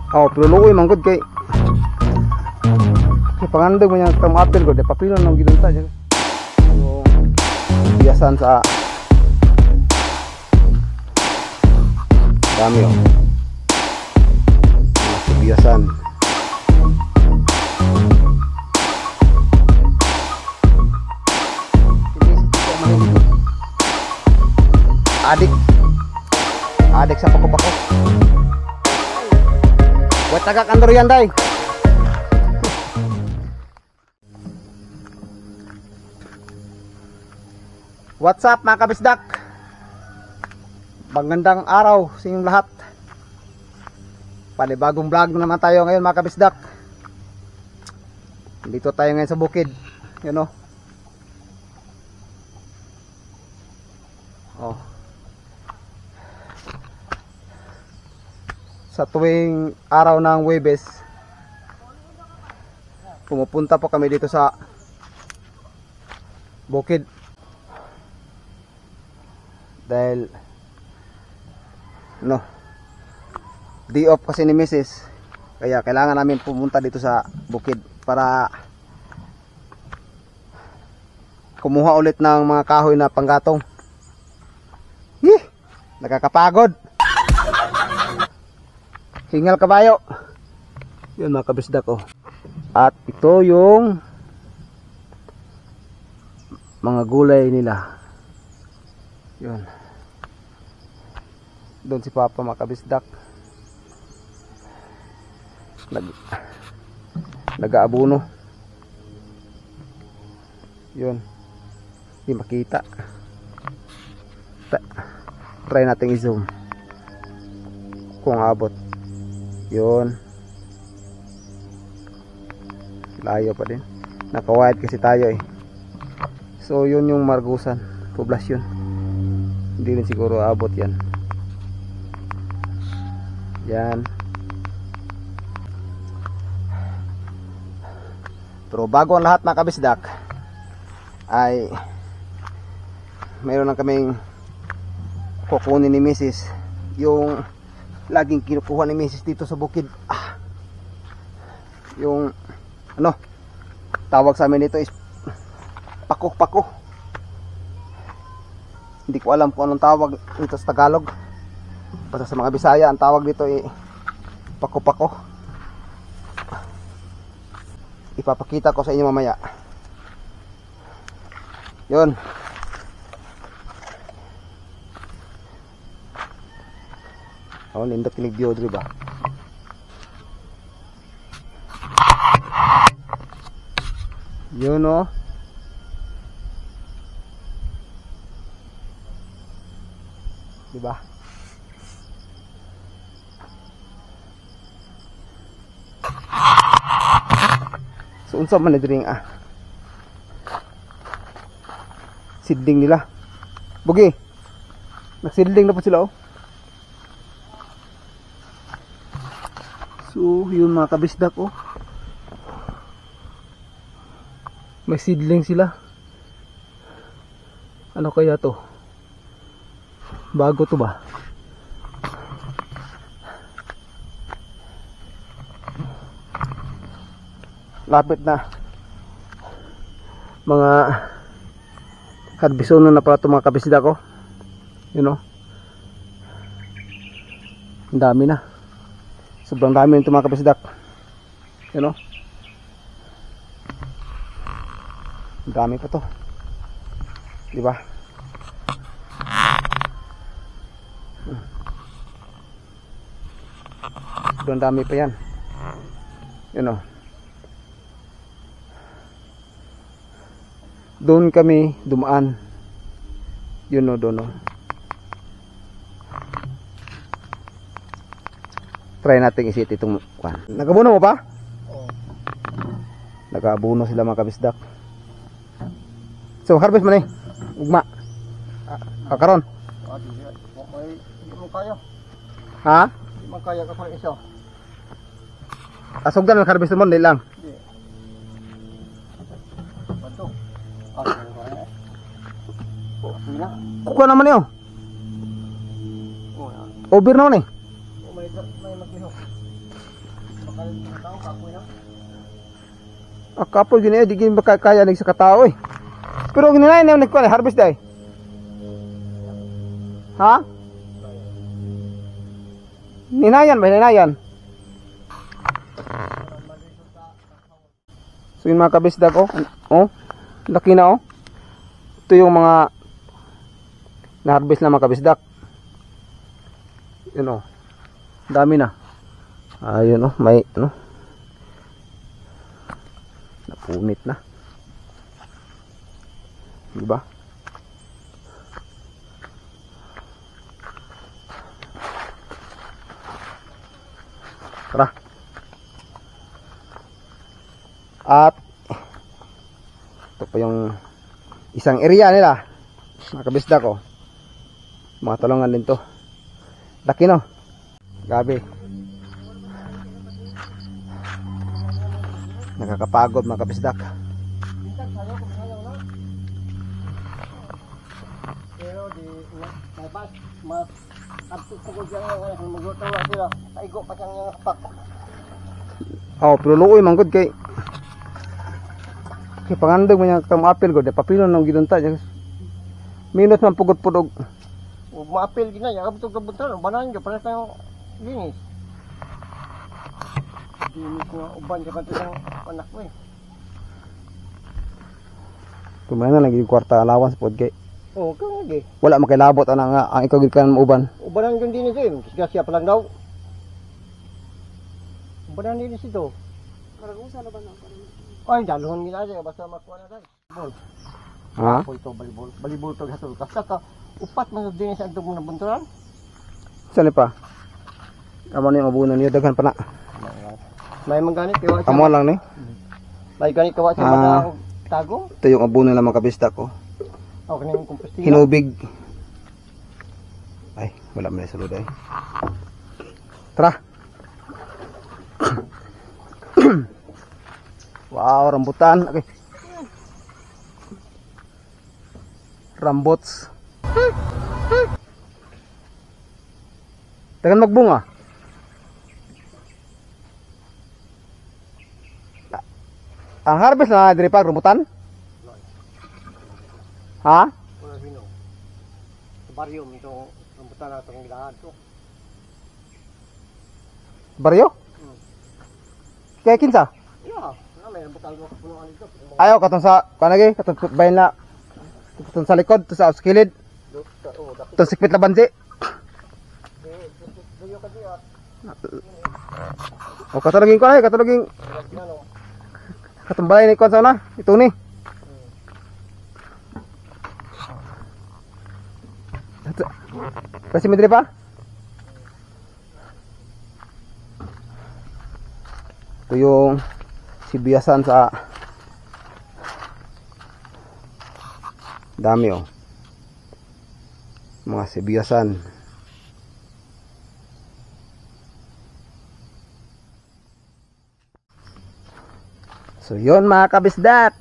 Oh, pero luoy man gud kay pangandog man yang kamapil ko, di papilo nang gidunta dyan. So, biyasan sa dami oh. Mga sibiyasan. Adik. Adik sa pako-pako. Buat tagak andor yan, day. What's up mga kabisdak? Magandang araw sa inyong lahat. Panibagong vlog na naman tayo ngayon mga kabisdak. Dito tayo ngayon sa bukid. Yun o. Oh. Sa tuwing araw ng Huwebes, pumupunta po kami dito sa bukid. Dahil no, day off kasi ni Mrs. Kaya kailangan namin pumunta dito sa bukid para kumuha ulit ng mga kahoy na panggatong. Yeh, nakakapagod. Hingal kabayo. Yun mga kabisdak ko. At ito yung mga gulay nila. Yun. Doon si Papa mga kabisdak. Nag-aabuno. Yun. Hindi makita. Try natin i-zoom. Kung abot. Yun. Layo pa din. Naka-wide kasi tayo eh. So yun yung Margusan poblasyon. Hindi rin siguro abot yan. Yan. Pero bago ang lahat mga kabisdak ay mayroon lang kaming kukunin ni Mrs. Yung laging kinukuha ni Mrs. dito sa bukid. Yung ano, tawag sa amin dito is pako-pako. Hindi ko alam kung anong tawag dito sa Tagalog. Basta sa mga Bisaya ang tawag dito ay pako-pako. Ipapakita ko sa inyo mamaya. Yun. Oh, nindot kinig diodri ba? Yun oh. Diba? So unsa man ni ah? Sidling nila. Bugi. Nagsidling na po sila oh. So yun mga kabisdak oh. May seedling sila. Ano kaya to? Bago to ba? Lapit na. Mga harbisono na pala ito mga kabisdak oh. Yun oh. Ang dami na. Sobrang dami nito mga kabisdak. Yun oh. Ang dami pa to. Di ba? Sobrang dami pa yan. Yun oh. Doon kami dumaan. Yun oh, doon oh. Try natin isit itong kwan. Nagabuno mo pa? Oo. Nagabuno sila mga kabisdak. So harvest man eh. Ugma. Karon. Di mo kaya. Ha? Di mo kaya ka isa. Asugdan ang harvest mo di lang. Di. Bato. Kuha naman niyo. Over naman eh. May maglihok. Ah, kapoy gini eh, di gini makakaya nig sa katao eh. Pero ginanay na nagkuan harvest day. Ha? Ninayan ba ninayan? So yung mga kabisdag oh, oh, laki na oh. Ito yung mga na-harvest na mga kabisdak. Yun oh. Dami na. Ayun oh, may ano. Napunit na. Diba? Tara. At ito pa yung isang area nila. Mga kabisdak oh. Mga talongan din to. Laki no. Grabe. Nakakapagod mga kabisdak. Pero di mas mas abot ko diyan nga magluto na sila. Paigo pa siyang yung kapak. Oh, pero luoy man gud kay kay pangandog man niya kam apil gud, papilon nang gidunta. Minus man pugod pud og ug maapil gina ya abot og kabuntan, banan gyud para kang linis. Dili ko uban sa kanto anak ko eh. Kumana lang yung kwarta allowance pod kay. Oh, kang lagi. Wala makilabot ana nga ang ikaw gid kan mauban. Ubanan gyud dinhi eh. Disgrasya pa lang daw. Ubanan dinhi sito. Maragusa na ba na? Ay, dalhon gina siya basta makuha na tayo. Bol. Ha? Ako ito balibol. Balibol to gatol. Kasta ka upat man dinhi sa antong mga bunturan. Saan pa? Amo ni mabunan niyo daghan pa na. May mangganit kay wa siya. Amo lang ni. May ganit kawa siya Ah. mga tagong. Ito yung abunan lang mga kabisdak ko. O kaning kompostila. Hinubig. Ay, wala man sa ay. Tara. Wow, rambutan. Okay. Rambots. Tagan magbunga. Ang harvest na diri pa rambutan? Ha? Wala sino. Sa baryo itong rambutan na itong gilahan to. Baryo? Kaya kinsa? Yeah, na may rambutan ko kapunuan dito. Ayaw katong sa kanagi katong bayan na katong sa likod to sa kilid Oh, dapit. to sikpit na bansi. Duyo ka diya. O katuloging ko ay katuloging Ano? katong balay ni kuan sa una ito ni. Kasi may pa? Ito yung sibiyasan sa dami oh. Mga sibiyasan. So yun mga kabisdak.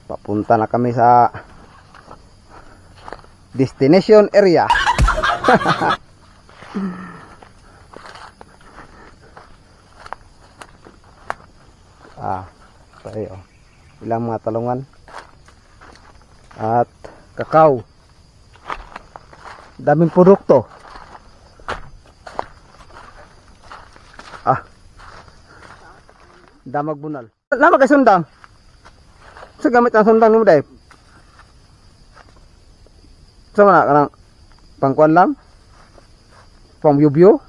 Papunta na kami sa destination area. Ah, tayo. Ilang mga talungan at kakao. Daming produkto. Ah. Damag bunal. Lama kay sundang. Sa gamit ang sundang nimo dai. Sa mana kanang pangkuan lang? Pang yubyo?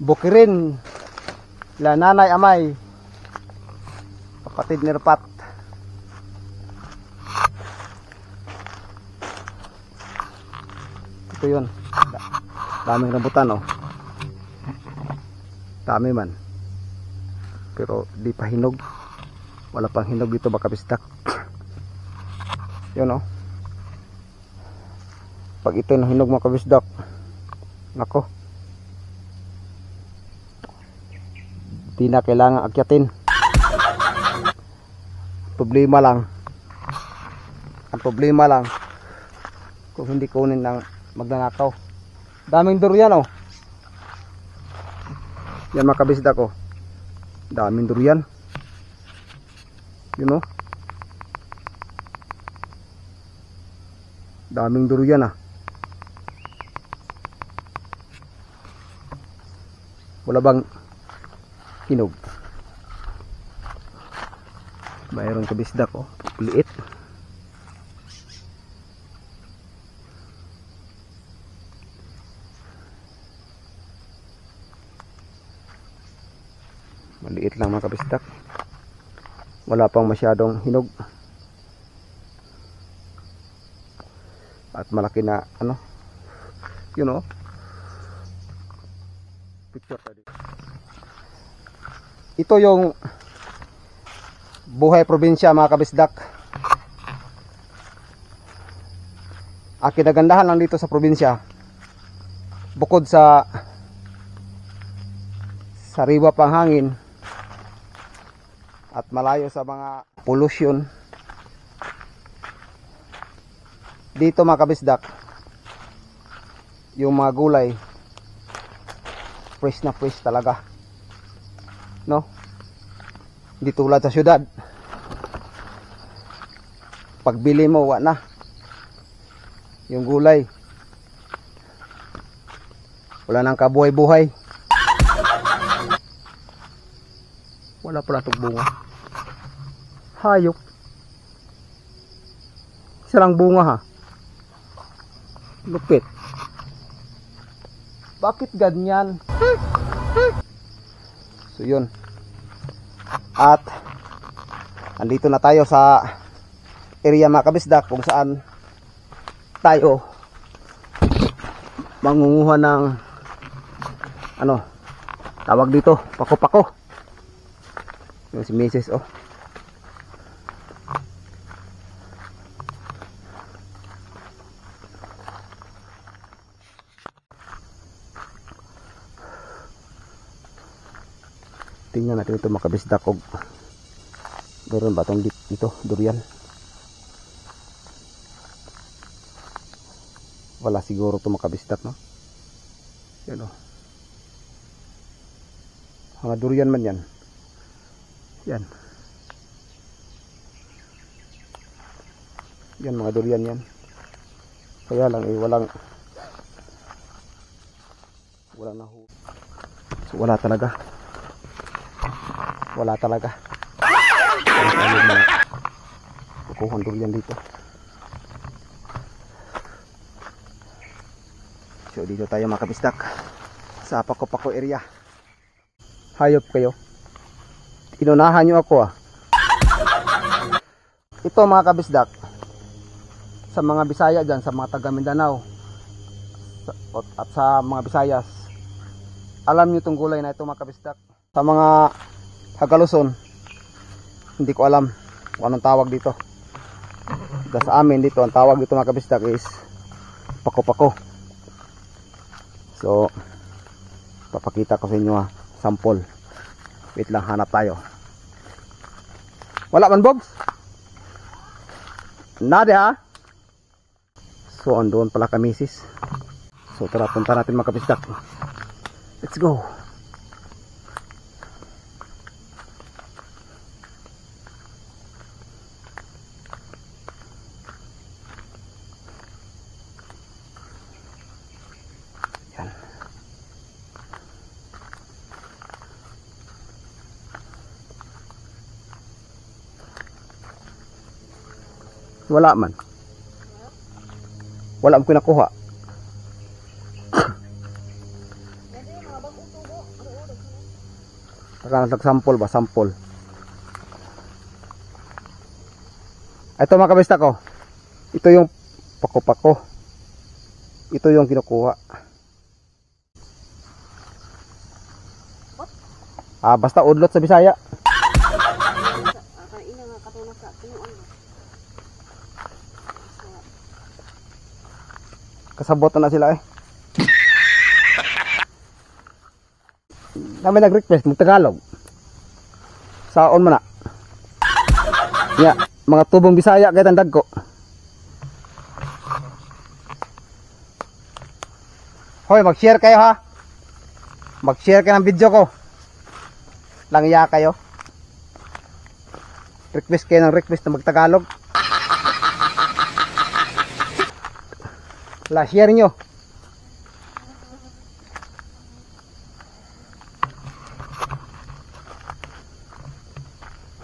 Bukirin la nanay amay kapatid ni Rapat. Ito yun, daming rambutan oh, dami man pero di pa hinog, wala pang hinog dito baka bistak. Yun oh. Pag ito nahinog mga kabisdak, nako, di na kailangan akyatin. Problema lang, ang problema lang kung hindi kunin ng magnanakaw. Daming durian oh. Yan mga kabisdak oh, daming durian. Yun oh, daming durian ah. Wala bang hinog? Mayroon kabisdak oh, liit. Maliit lang mga kabisdak. Wala pang masyadong hinog. At malaki na ano. Yun oh. Picture tayo dito. Ito yung buhay probinsya mga kabisdak. Ang kinagandahan lang dito sa probinsya, bukod sa sariwa pang hangin at malayo sa mga pollution, dito mga kabisdak, yung mga gulay fresh na fresh talaga, no? Hindi tulad sa syudad, pagbili mo wala na yung gulay, wala nang kabuhay-buhay. Wala pala itong bunga. Hayop. Isa lang bunga ha. Lupit. Bakit ganyan? So yun. At andito na tayo sa area mga kabisdak kung saan tayo mangunguha ng ano tawag dito, pako-pako. Yung si Mrs. oh. Tingnan natin ito mga kabisdak kung meron ba itong dito, durian. Wala siguro ito mga kabisdak, no? Yan oh. Mga durian man yan. Yan. Yan mga durian yan. Kaya lang eh, walang wala na. So, wala talaga. Wala talaga. Kukuha ang durian dito. So dito tayo mga kabisdak sa Pako-Pako area. Hayop kayo. Inunahan nyo ako ah. Ito mga kabisdak, sa mga Bisaya dyan, sa mga taga Mindanao at sa mga Bisayas, alam nyo itong gulay na ito mga kabisdak. Sa mga taga Luzon, hindi ko alam kung anong tawag dito. Dahil sa amin dito, ang tawag dito mga kabisdak is pako-pako. So papakita ko sa inyo ha, sample. Wait lang, hanap tayo. Wala man, Bogs? Nade ha? So andoon pala kami sis. So tara, punta natin mga kabisdak. Let's go. Yan. Wala man. Wala mo kinakuha. Taka nagsample ba? Sample. Ito mga kabista ko. Ito yung pako-pako. Ito yung kinukuha. Ah, basta udlot sa Bisaya. Kasabot na sila eh. Namin nag-request mag Tagalog. Saon man na. Ya, mga tubong Bisaya kay tandag ko. Hoy, mag-share kayo ha. Mag-share kayo ng video ko. Langya kayo. Request kayo ng request na mag-Tagalog. La, share nyo.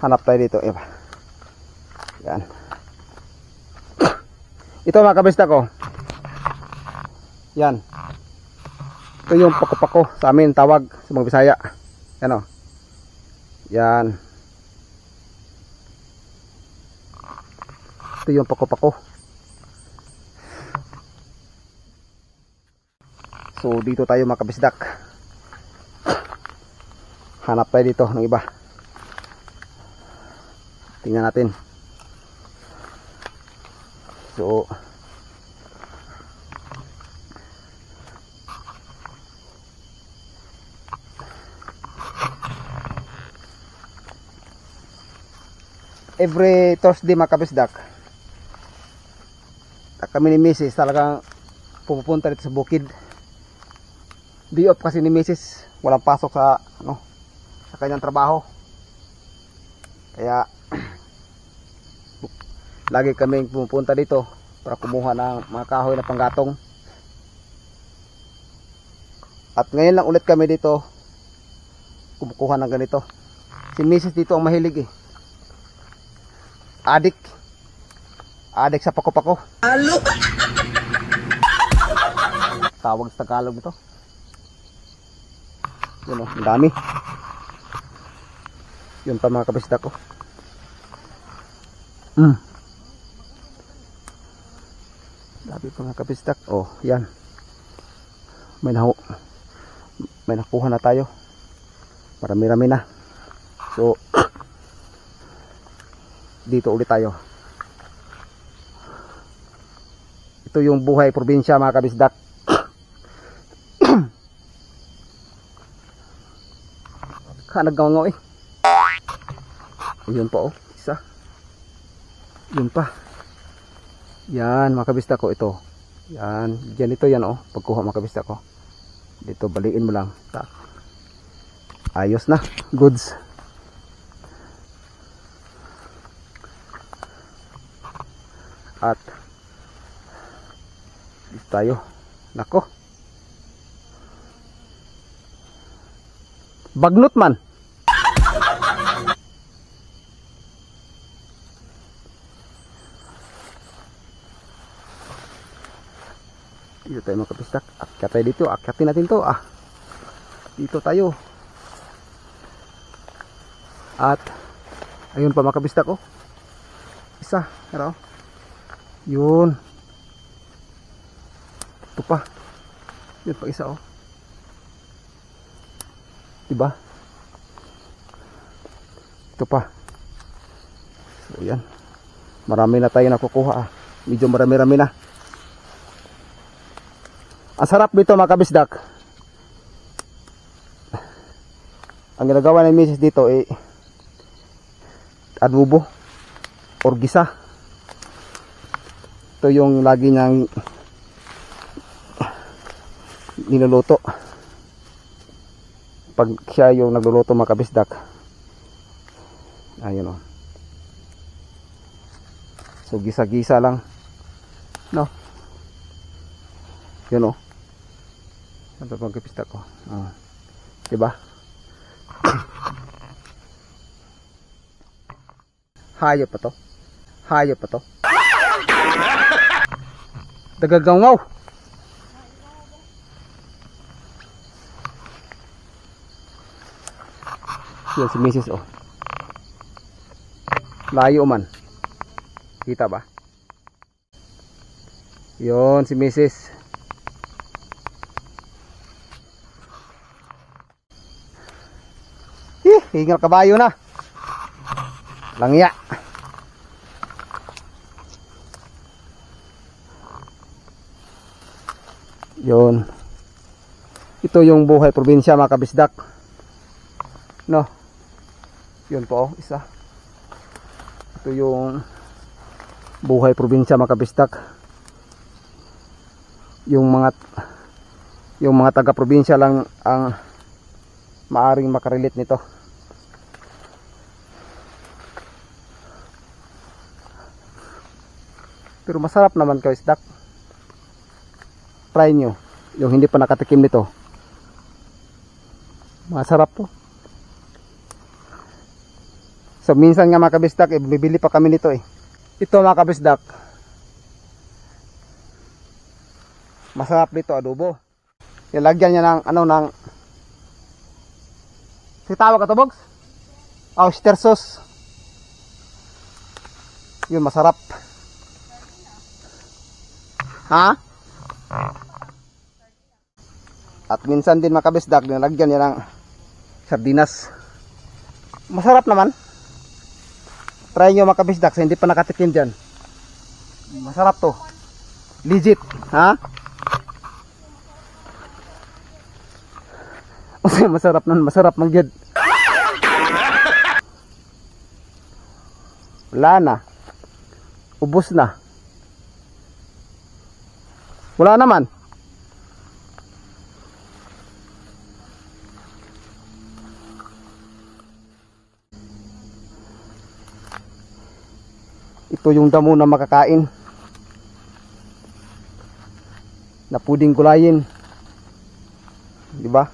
Hanap tayo dito. Iba. Yan. Ito mga kabista ko. Yan. Ito yung pako-pako sa amin tawag sa mga Bisaya. Yan o. Yan. Ito yung pako-pako. So dito tayo mga kabisdak. Hanap tayo dito ng iba. Tingnan natin. So every Thursday mga kabisdak, kami ni Mrs. talagang pupunta dito sa bukid. Day off kasi ni Mrs., walang pasok sa ano, sa kanyang trabaho. Kaya lagi kaming pumupunta dito para kumuha ng mga kahoy na panggatong. At ngayon lang ulit kami dito kumukuha ng ganito. Si Mrs. dito ang mahilig eh. Adik. Adik sa pako-pako. Alo. Tawag sa Tagalog ito. Yun o, ang dami. Yun pa mga kabisda ko. Dami pa mga kabisdak. Oh, yan. May nakuha na tayo. Marami-rami na. So dito ulit tayo. Ito yung buhay probinsya mga kabisdak. Kanagaw eh. Yun pa oh, isa. Yun pa. Yan mga kabisdak ko ito. Yan, diyan ito yan oh, pagkuha mga kabisdak ko. Dito baliin mo lang. Tak. Ayos na, goods. At dito tayo. Nako. Bagnot man. Dito tayo mga kabisdak. Akyat tayo dito. Akyatin natin to. Ah. Dito tayo. At ayun pa mga kabisdak oh. Isa, pero yun. Ito pa. Yun pa isa oh. Diba? Ito pa. So yan. Marami na tayo nakukuha ah. Medyo marami-rami na. Ang sarap dito mga kabisdak. Ang ginagawa ni Mrs. dito eh adobo or gisa. Ito yung lagi niyang niluluto. Pag siya yung nagluluto mga kabisdak. Ayun oh. So gisa-gisa lang. No. Yun oh. Ito pang kabisdak ko. Oh. Diba? Hayop pa to. Hayop pa to. Dagagangaw. Yan si Mrs. oh. Layo man. Kita ba? Yon si Mrs. Ih, hingal kabayo na. Langya. Yun. Ito yung buhay probinsya, mga kabisdak. No. Yun po, oh, isa. Ito yung buhay probinsya, mga kabisdak. Yung mga taga-probinsya lang ang maaring makarelate nito. Pero masarap naman, kabisdak. Try nyo. Yung hindi pa nakatikim nito. Masarap to. So minsan nga, mga kabisdak, eh, bibili pa kami nito eh. Ito, mga kabisdak. Masarap dito adobo. Nilagyan niya ng ano ng si tawag ato, box? Oyster sauce. Yun, masarap. Ha? At minsan din, mga kabisdak, nilagyan niya ng sardinas. Masarap naman. Try nyo, mga kabisdak, sa hindi pa nakatikim dyan. Masarap to. Legit. Ha? Kasi masarap nun, masarap magyad. Wala na. Ubos na. Wala naman. Ito yung damo na makakain. Na pwedeng gulayin. Di ba?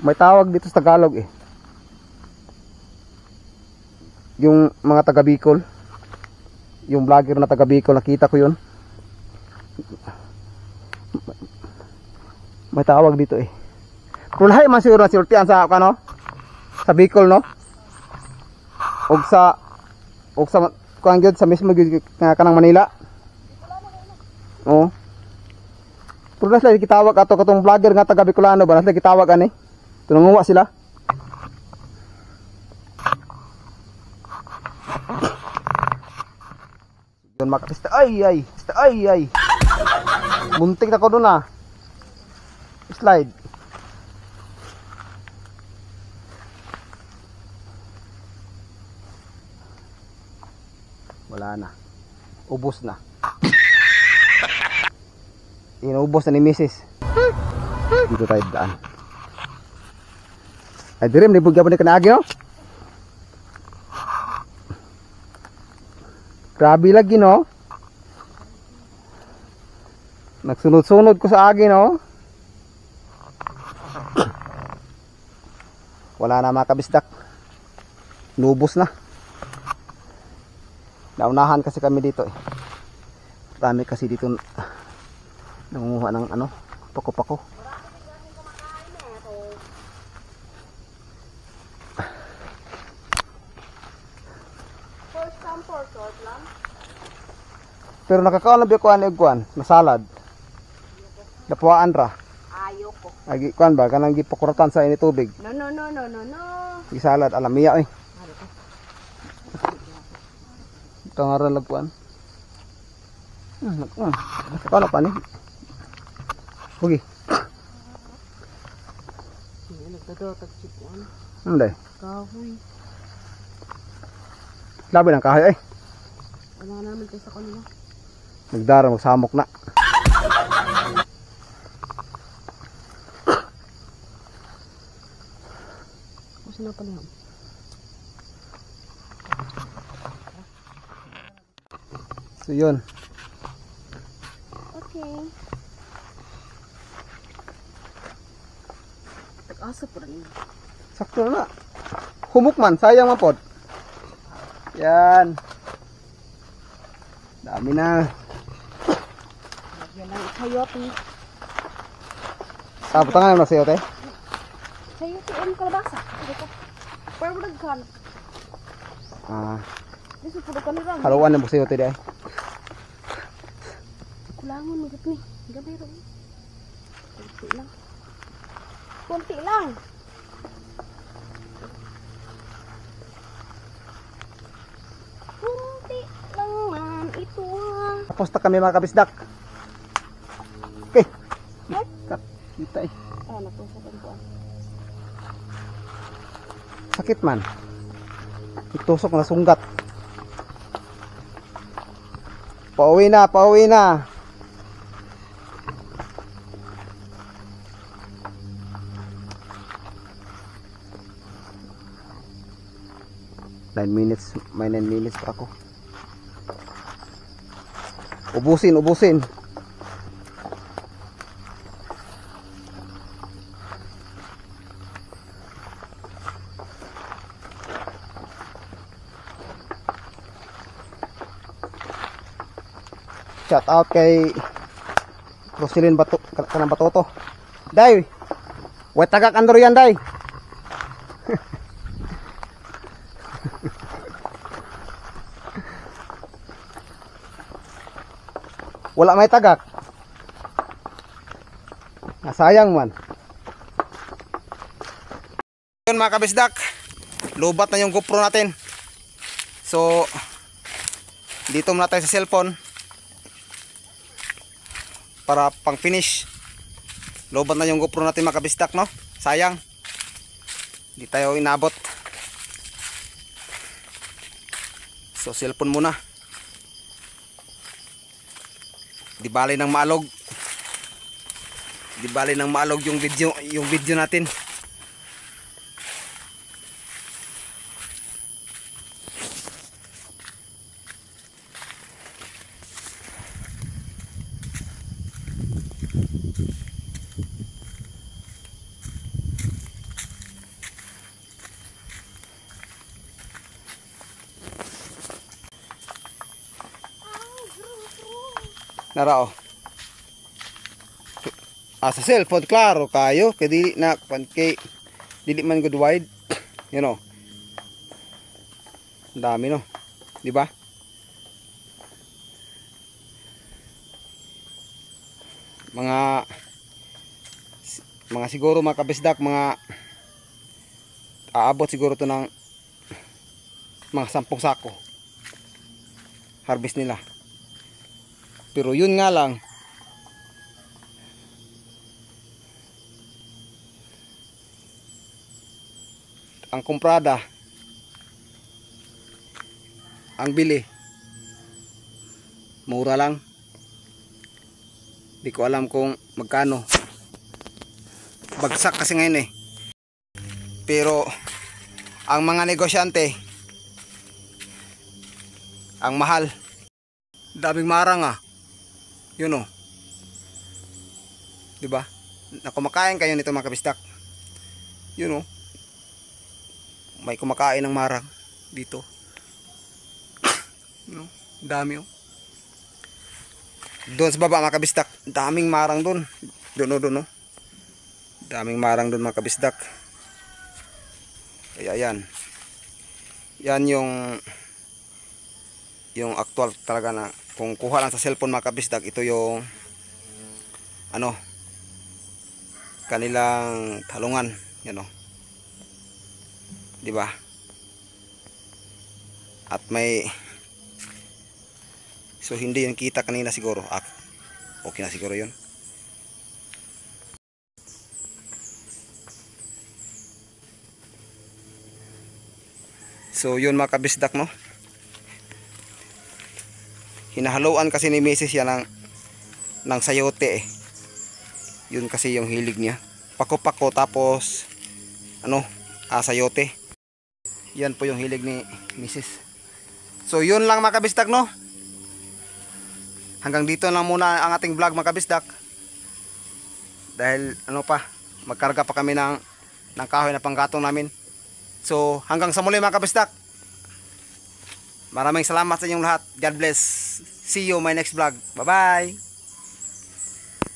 May tawag dito sa Tagalog eh. Yung mga taga Bicol. Yung vlogger na taga Bicol, nakita ko yun. May tawag dito eh. Pero lahi man siguro na sinultian sa ano? Sa Bicol, no? Og sa kuan gyud, sa mismo gyud nga kanang Manila. Oo. Pero nasa gitawag ato katong vlogger nga taga Bicolano ba, nasa gitawag ani. Tununguwa sila. Yun, makapista. Ay ay, ay ay. Muntik na ko dun ah. Slide. Wala na. Ubos na. Inubos na ni Mrs. Dito tayo daan. Ay, dirim, libog ka pa ni kanaagi, no? Grabe lagi, no? Nagsunod-sunod ko sa agi, no? Wala na, mga kabisdak. Nubos na. Naunahan kasi kami dito eh. Marami kasi dito nangunguha ng ano, pako-pako. First come, first serve lang. Pero nakakaon na ba ko ani og kuan, masalad. Lapuan ra. Ayoko. Agi kuan ba kanang gipakuratan sa ini tubig. No, no, no, no, no, no. Gisalad alamiya eh. Tangaran lagpuan. Nakakaon pa ni. Hugi. Nagdadotag chikuan. Hindi. Kahoy. Labi ng kahoy eh. Wala naman tayo sa kanila. Nagdara magsamok na. Kasi na pala yun. So yun. Okay. Tag-asa po rin. Sakto na. Humok man, sayang man pod. Yan. Dami na. Lagyan ng chayote. Ah, butangan na sa'yo, te. Chayote ang kalabasa. Ito. Pero nagkan. Ah, Dito po ka na lang. Haluan na mo sa'yo, te, di ay. Kulangon mo ni. Gabi ro. Kunti lang. Kunti lang. Kunti lang man ito ah. Tapos na kami, mga kabisdak. Okay. Kita eh. Ah, natusok ang kuan. Sakit man. Itusok na sunggat. Pauwi na, pauwi na. 9 minutes, may 9 minutes pa ako. Ubusin, ubusin. Shout out kay Roselyn Bato kanang Batoto. Day. Way tagak andor yan, day. Wala may tagak. Nasayang man. Yun, mga kabisdak. Lobat na yung GoPro natin. So dito muna tayo sa cellphone para pang finish. Lobat na yung GoPro natin, mga kabisdak, no? Sayang. Hindi tayo inabot. So cellphone muna. Di bale ng maalog. Di bale ng maalog yung video natin. Narao. Ah, sa cellphone klaro kayo kay dili na kwan kay dili man good wide. Ang dami, no? Di ba? Mga siguro, mga kabisdak, mga aabot siguro to ng mga 10 sako harvest nila. Pero yun nga lang, ang kumprada, ang bili, mura lang. Di ko alam kung magkano. Bagsak kasi ngayon eh. Pero ang mga negosyante, ang mahal. Daming marang ah. Yun oh. 'Di ba? Na kumakain kayo nito, mga kabisdak. Yun oh. May kumakain ng marang dito. No, dami oh. Doon sa baba, mga kabisdak, daming marang doon. Doon oh, doon oh. Daming marang doon, mga kabisdak. Kaya yan. Yan yung actual talaga na kung kuha lang sa cellphone, mga kabisdak, ito yung ano kanilang talungan, yan oh. 'Di ba? At may, so hindi yung kita kanina siguro. Ah, okay na siguro 'yun. So yun, mga kabisdak, no. Hinahaluan kasi ni Mrs. yan ng sayote eh. Yun kasi yung hilig niya. Pako-pako tapos ano, sayote. Yan po yung hilig ni Mrs. So yun lang, mga kabisdak, no. Hanggang dito lang muna ang ating vlog, mga kabisdak. Dahil ano pa, magkarga pa kami ng kahoy na panggatong namin. So hanggang sa muli, mga kabisdak. Maraming salamat sa inyong lahat. God bless. See you my next vlog. Bye-bye.